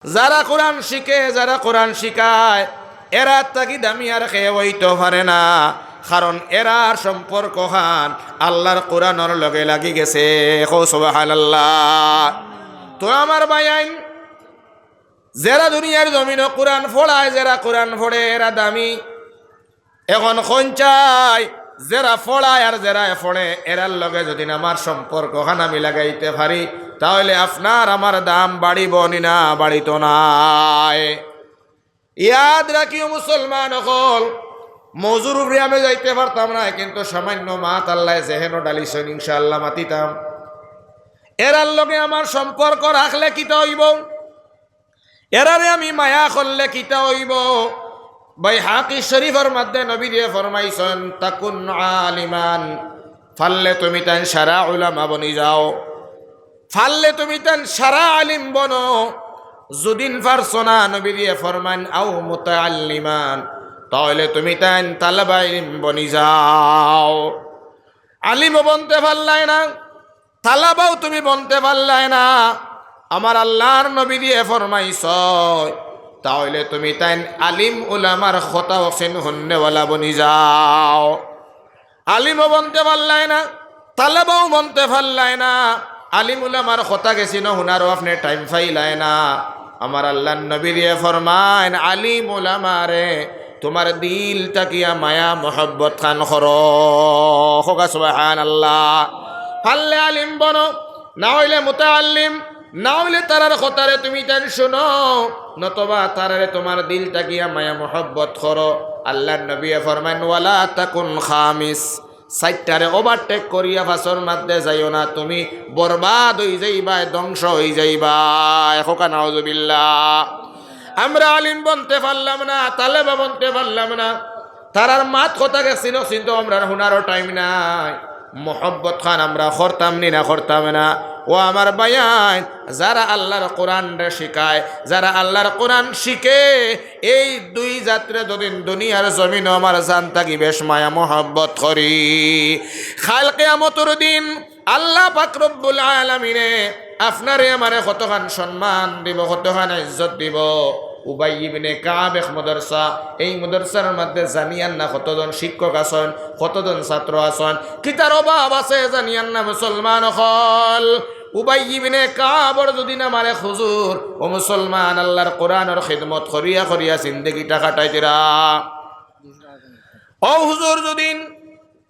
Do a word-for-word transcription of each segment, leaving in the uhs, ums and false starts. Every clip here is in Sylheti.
যারা কোরআন শিখে, যারা কোরআন শিখায়, এরার থাকি দামি আর কেউ অইতো পারে না, কারণ এরার সম্পর্কখান আল্লার কোরআনর লগে লাগি গেছে। কও সুবহানাল্লাহ। তো আমার ভাইয়াইন, যেরা দুনিয়ার জমিনো কোরআন পড়ায়, যেরা কোরআন পড়ে, এরা দামি। এখন কইন চাই, যেরা পড়ায় আর যেরা পড়ে, এরার লগে যুদি আমার সম্পর্কখান আমি লাগাইতে পারি, তাইলে আপনার আমার দাম বাড়িবো নি না বাড়িতো নায়? ইয়াদ রাখিও মুসলমান অকল, মৌজুর উপরে আমি যাইতে পারতাম না, কিন্তু সামান্য মাত আল্লায় যেহেনো ডালিছইন, ইনশাআল্লাহ মাতিতাম। এরার লগে আমার সম্পর্ক রাখলে কিতা অইবো? এরারে আমি মায়া করলে কিতা অইবো? বাইহাকি শরীফর মধ্যে নবীজিয়ে ফরমাইছইন, "তাকুন আলিমান", পারলে তুমি তাইন সারা উলামা বনি যাও, পারলে তুমি তাইন সারা আলিম বনো। যুদিন পারছো না, নবীজিয়ে ফরমাইন, "আও মুতাআল্লিমান", তাইলে তুমি তাইন তালেবা ইলিম বনি যাও। আলিমও বনতে পারলায় না, তালেবাও তুমি বনতে পারলায় না। আমার আল্লার নবীজিয়ে ফরমাইছইন, তাইলে তুমি তাইন আলিম উলামার কথা অকছিন হুননেওয়ালা বনি যাও। আলিমও বনতে পারলায় না, তালেবাও বনতে পারলায় না, আলিম উলামার কথা গেছিনো হুনারও আপনে টাইম পাইলায় না। আমার আল্লার নবীজিয়ে ফরমাইন, আলিম উলামারে তুমার দিল থাকিয়া মায়া মহব্বত খান করো। কউক্কা সুবহানাল্লাহ। পারলে আলিম বনো, না অইলে মুতাআল্লিম, না অইলে তারার কথারে তুমি তাইন হুনো, নতবা তারারে তুমার দিল থাকিয়া মায়া মহব্বত করো। আল্লার নবীয়ে ফরমাইন, "ওয়ালা তাকুন খামিস", চাইরটারে ওভারটেক করিয়া পাঁচর মধ্যে যাইও না, তুমি বরবাদ অইযাইবায়, ধ্বংস অইযাইবায়। কউক্কা নাউজুবিল্লাহ। আমরা আলিম বনতে পারলাম না, তালেবা বনতে পারলাম না, তারার মাত কথা গেছিনো, কিন্তু আমরার হুনারও টাইম নাই। মহব্বত খান আমরা করতাম নি না করতাম না? ও আমার ভাইয়াইন, যারা আল্লার কোরআনরে শিখায়, যারা আল্লার কোরআন শিখে, এই দুই জাতরে যুদিন দুনিয়ার জমিনো আমার জান থাকি বেশ মায়া মহব্বত করি, কাইল কিয়ামতর দিন আল্লাহ পাক রব্বুল আলামিনে আপনারে আমারে কতখান সম্মান দিবো, কতখান ইজ্জত দিবো। উবাই ইবনে কাব এক মাদ্রাসা, এই মাদ্রাসার মধ্যে জানিয়ার না কতজন শিক্ষক আছইন, কতজন ছাত্র আছইন, কিতার অভাব আছে জানিয়ার না মুসলমান অকল। উবাই ইবনে কাবর যুদি না মারে, "হুজুর, ও মুসলমান, আল্লার কোরআনর খিদমত করিয়া করিয়া জিন্দেগিটা কাটাইতরা।" ও হুজুর, যুদি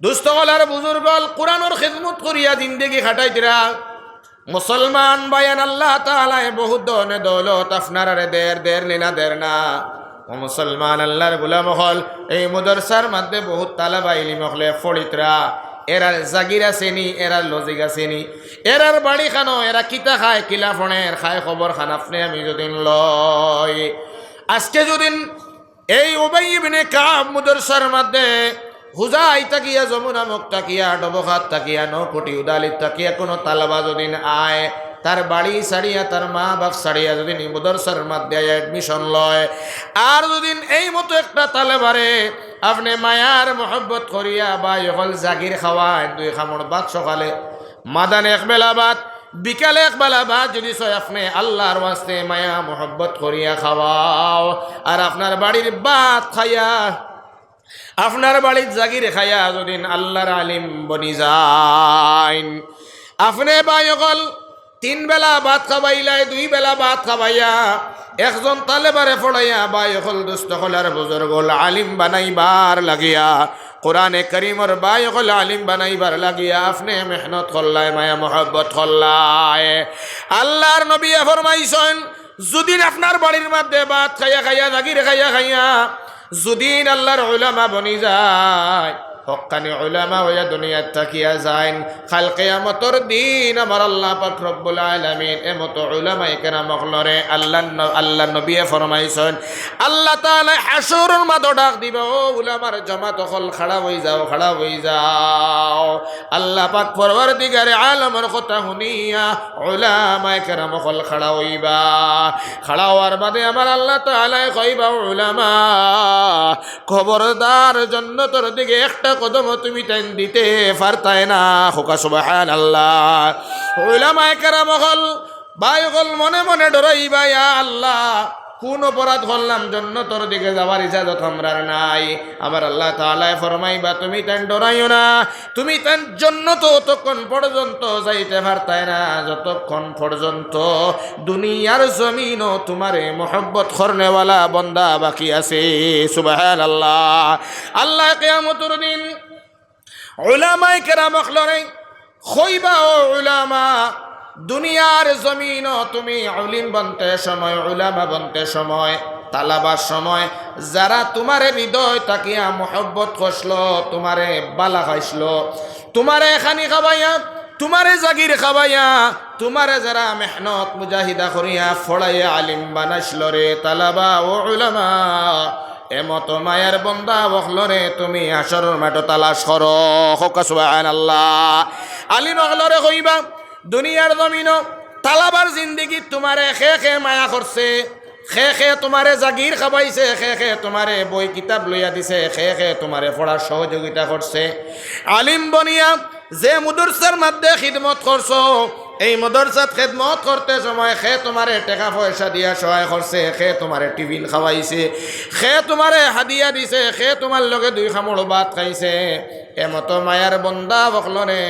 দুস্ত অকল আর বুজুর্গ অকল কোরআনর খিদমত করিয়া জিন্দেগি কাটাইতরা। মুসলমান ভাইয়াইন, আল্লাহ তাআলায় বহুত ধনে দৌলত আপনারারে দের, দের নি না দের না? ও মুসলমান, আল্লার গোলাম অকল, এই মাদ্রাসার মধ্যে বহুত তালেবা ইলিম অকলে পড়িতরা, এরার জাগির আছে নি, এরার লজিক আছে নি, এরার বাড়ি খানো, এরা কিতা খায়, কিলা ফড়ের, খায় খবর খান আপনে আমি যুদি লই। আজকে যুদি এই উবাই ইবনে কাব মাদ্রাসার মধ্যে হুজাই থাকিয়া, যমুনা মুখ থাকিয়া, ডবখাত থাকিয়া, নকুটি উদালিত থাকিয়া কুনু তালেবা যুদি আয়, তার বাড়ি ছাড়িয়া, তার মা বাপ ছাড়িয়া যুদি ই মাদ্রাসার মধ্যে আইয়া admission লয়, আর যুদি এই মতো একটা তালেবারে আপনে মায়ার মহব্বত করিয়া ভাই অকল জাগির খাওয়াইন, দুই খামড় ভাত সকালে, মাদানে এক বেলা ভাত, বিকালে এক বেলা ভাত যুদি চায় আপনে আল্লার ওয়াস্তে মায়া মহব্বত করিয়া খাওয়াও, আর আপনার বাড়ির ভাত খাইয়া, আপনার বাড়িত জাগির খাইয়া যুদি আল্লার আলিম বনি যাইন, আপনে ভাই অকল তিন বেলা ভাত খাবাইলায়, দুই বেলা ভাত খাবাইয়া, একজন তালেবারে পড়াইয়া, ভাই অকল, দুস্ত অকল আর বুজুর্গ অকল আলিম বানাইবার লাগিয়া, কোরআনে করিমর ভাই অকল আলিম বানাইবার লাগিয়া আপনে মেহনত করলায়, মায়া মহব্বত করলায়। আল্লার নবীয়ে ফরমাইছইন, যুদি আপনার বাড়ির মধ্যে ভাত খাইয়া খাইয়া, জাগির খাইয়া খাইয়া, যুদি আল্লার উলামা বনি যায়, হক্কানি উলামা অইয়া দুনিয়াত থাকিয়া যাইন, কাইল কিয়ামতর দিন আমার আল্লাহ পাক রব্বুল আলামিন এ মতো উলামায়ে কেরাম অকলরে আল্লার ন-, আল্লার নবীয়ে ফরমাইছইন, আল্লাহ তাআলায় হাশরর মাঠো ডাক দিবা, "ও উলামার জমাত অকল, খাড়া অই যাও, খাড়া অই যাও।" আল্লাহ পাক পরওয়ারদিগারে আলমর কথা হুনিয়া উলামায়ে কেরাম অকল খাড়া অইবা। খাড়া অওয়ার বাদে আমার আল্লাহ তাআলায় কইবা, "উলামা, খবরদার, জন্নতর দিকে একটা কদমও তুমি তাইন দিতে পারতায় না।" কউক্কা সুবহানাল্লাহ। উলামায়ে কেরাম অকল ভাই অকল মনে মনে ডরাইবা, ইয়া আল্লাহ, কুন অপরাধ করলাম, জন্নতর দিকে যাওয়ার ইজাজত আমরার নাই। আমার আল্লাহ তাআলায় ফরমাইবা, তুমি তাইন ডরাইও না, তুমি তাইন জন্নতো অতক্ষণ পর্যন্ত যাইতে পারতায় না, যতক্ষণ পর্যন্ত দুনিয়ার জমিনো তুমারে মহব্বত করনেওয়ালা বন্দা বাকি আছে। সুবহানাল্লাহ। আল্লায় কিয়ামতর দিন উলামায়ে কেরাম অকলরে কইবা, ও উলামা, দুনিয়ার জমিনো তুমি আলিম বনতে সময়, উলামা বনতে সময়, তালাবার সময়, যারা তুমারে হৃদয় থাকিয়া মহব্বত করছিল, তুমারে বালা পাইছিল, তুমারে খানি খাবাইয়া, তুমারে জাগির খাবাইয়া, তুমারে যারা মেহনত মুজাহিদা করিয়া পড়াইয়া আলিম বানাইছিল রে তালাবা ও উলামা, এমতো মায়ার বন্দা অকলরে তুমি হাশরর মাঠো তালাশ করো। কউক্কা সুবহানাল্লাহ। আলিম অকলরে কইবা, দুনিয়ার জমিনো তালাবার জিন্দেগিত তুমারে কে কে মায়া করছে, কে কে তুমারে জাগির খাবাইছে, কে কে তুমারে বই কিতাব লইয়া দিছে, কে কে তুমারে পড়ার সহযোগিতা করছে। আলিম বনিয়া যে মাদ্রাসার মধ্যে খিদমত করছো, এই মাদ্রাসাত খিদমত করতে সময় কে তুমারে টেকা পয়সা দিয়া সহায় করছে, কে তুমারে টিফিন খাওয়াইছে, কে তুমারে হাদিয়া দিছে, কে তুমার লগে দুই কামড় ভাত খাইছে, এমতো মায়ার বন্দা অকলরে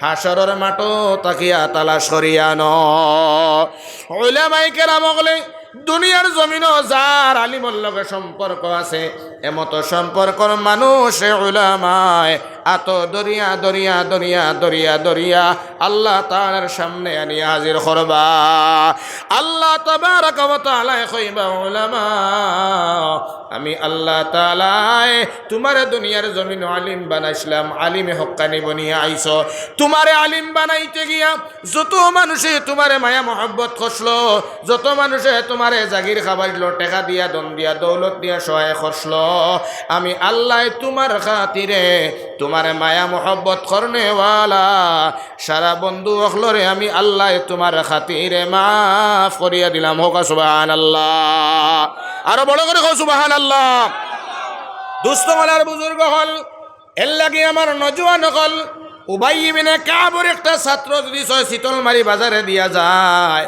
হাশরর মাঠো থাকিয়া তালাশ করিয়া আনো। উলামায়ে কেরাম অকলে দুনিয়ার জমিনো যার আলিমর লগে সম্পর্ক আছে, এমতো সম্পর্কর মানুষ উলামায় আতো ধরিয়া, ধরিয়া, ধরিয়া, ধরিয়া, ধরিয়া আল্লাহ তাআলার সামনে আনিয়া হাজির করবা। আল্লাহ তাবারাকা ওয়া তাআলায় কইবা, উলামা, আমি আল্লাহ তাআলায় তুমারে দুনিয়ার জমিনো আলিম বানাইছলাম, আলিমে হক্কানি বনিয়া আইছো। তুমারে আলিম বানাইতে গিয়া যত মানুষে তুমারে মায়া মহব্বত করছিল, যত মানুষে তুমারে জাগির খাবাইলো, টেকা দিয়া, ধন দিয়া, দৌলত দিয়া সহায় করছিল, আমি আল্লায় তুমার খাতিরে, তুমারে মায়া মহব্বত করনেওয়ালা সারা বন্ধু অকলরে আমি আল্লায় তুমার খাতিরে মাফ করিয়া দিলাম। কউক্কা সুবহানাল্লাহ। আরো বড় করি কও সুবহানাল্লাহ। দুস্ত অকল আর বুজুর্গ অকল, এরলাগি আমার নওজোয়ান অকল, উবাই ইবনে কাবর একটা ছাত্র যুদি ছয় শীতলমারি বাজারে দিয়া যায়,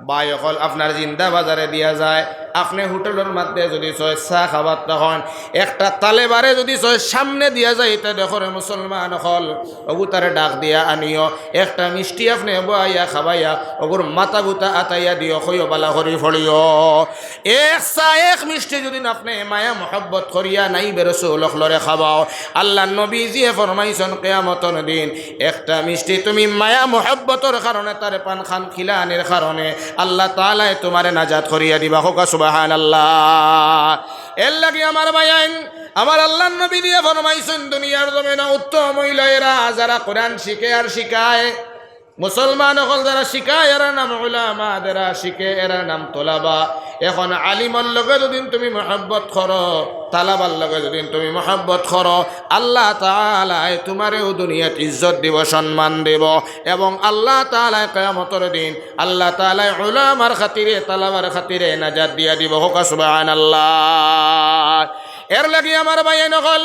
ভাই অকল, আপনার জিন্দা বাজারে দিয়া যায়, আপনে হোটেলর মধ্যে যুদি ছয় চা খাবার তখন একটা তালেবারে যুদি ছয় সামনে দিয়া যায়, ইতা দেখরে মুসলমান অকল, অগু তারে ডাক দিয়া আনিও, একটা মিষ্টি আপনে বওয়াইয়া খাবাইয়া, অগুর মাথা গুতা আতাইয়া দিও, কইও বালা করি পড়িও। এক চা এক মিষ্টি যুদি আপনে মায়া মহব্বত করিয়া নাইবে রসুল অকলরে খাবাও, আল্লার নবীজিয়ে ফরমাইছন, কিয়ামতর দিন একটা মিষ্টি তুমি মায়া মহব্বতর কারণে তারে পান খান খিলানির কারণে আল্লাহ তাআলায় তুমারে নাজাত করিয়া দিবা। কউক্কা সুবহানাল্লাহ। এরলাগি আমার ভাইয়াইন, আমার আল্লার নবীজিয়ে ফরমাইছন, দুনিয়ার জমিনো উত্তম অইলো এরা যারা কোরআন শিখে আর শিখায়। মুসলমান অকল যারা শিখায়, এরার নাম উলামা, যারা শিখে, এরার নাম তোলাবা। এখন আলিমর লগে যুদি তুমি মহব্বত করো, তালাবার লগে যুদি তুমি মহব্বত করো, আল্লাহ তাআলায় তুমারেও দুনিয়াত ইজ্জত দিব, সম্মান দিব, এবং আল্লাহ তাআলায় কিয়ামতর দিন আল্লাহ তাআলায় উলামার খাতিরে, তালাবার খাতিরে নাজাত দিয়া দিব। কউক্কা সুবহানাল্লাহ। এরলাগি আমার ভাইয়াইন অকল,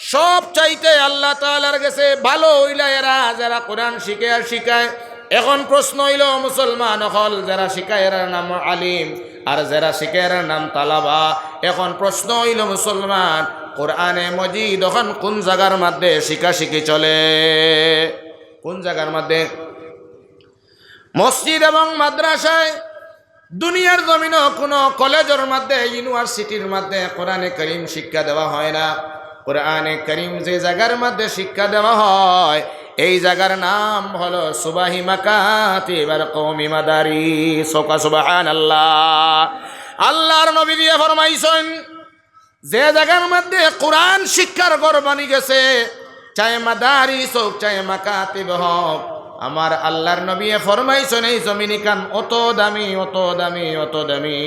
সব চাইতে আল্লাহ তাআলার গেছে ভালো অইলা এরা যারা কোরআন শিখে আর শিখায়। এখন প্রশ্ন অইলো, মুসলমান অকল, যারা শিখায় এরার নাম আলিম, আর যারা শিখে এরার নাম তালাবা। এখন প্রশ্ন অইলো, মুসলমান, কোরআনে মজিদ অখন কুন জাগার মধ্যে শিখাশিখি চলে? কুন জাগার মধ্যে? মসজিদ এবং মাদ্রাসায়, দুনিয়ার জমিনো কুনু কলেজর মধ্যে, ইউনিভার্সিটির মধ্যে কোরআনে করিম শিক্ষা দেওয়া হয় না। কোরআনে করিম যে জাগার মধ্যে শিক্ষা দেওয়া হয়, এই জাগার নাম হলো সুবাহি মাকাতিব আর কওমি মাদারিস। কউক্কা সুবহানাল্লাহ। আল্লার নবীজিয়ে ফরমাইছন, যে জাগার মধ্যে কোরআন শিক্ষার ঘর বনি গেছে, চাহে মাদারিস অউক, চাহে মাকাতিব অউক, আমার আল্লার নবীয়ে ফরমাইছন, এই জমিনখান অত দামি, অত দামি, অত দামি।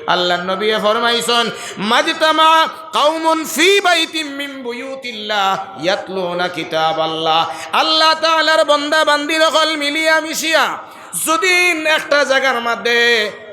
আল্লার নবীয়ে ফরমাইছন, "মাজতামা কাউমুন ফি বাইতিম মিন বুয়ুতিল্লাহ ইয়াতলুনা কিতাবাল্লাহ।" আল্লাহ তাআলার বন্দা বান্দির অকল মিলিয়া মিশিয়া যুদিন একটা জাগার মধ্যে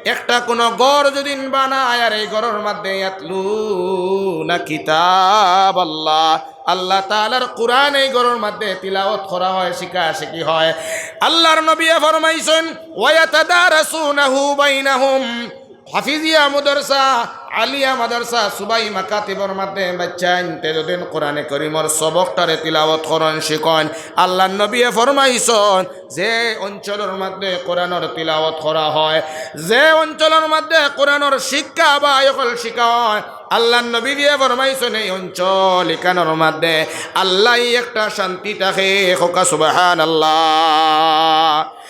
একটা কুনু ঘর যুদি বানায় আর এই ঘরর মধ্যে ইয়াতলুনা কিতাবাল্লাহ, আল্লাহ তাআলার কোরআন এই ঘরর মধ্যে তিলাওয়াত করা হয়, শিখাশিখি হয়, আল্লাহর নবীয়ে ফরমাইছইন, "ওয়া ইয়াতাদারাসুনাহু বাইনাহুম।" হাফিজিয়া মাদ্রাসা, আলিয়া মাদ্রাসা, সুবাই মাকাতিবর মধ্যে বাচ্চাইন্তে যুদি কোরআনে করিমর সবকটারে তিলাওয়াত করইন, শিখইন, আল্লাহর নবীয়ে ফরমাইছইন, যে অঞ্চলর মধ্যে কোরআনর তিলাওয়াত করা হয়, যে অঞ্চলর মধ্যে কোরআনর শিক্ষা বা অকল শিখা হয়, আল্লাহর নবীয়ে ফরমাইছইন, এই অঞ্চল ইখানর মধ্যে আল্লাহ একটা শান্তি থাকে। কউক্কা সুবহানাল্লাহ।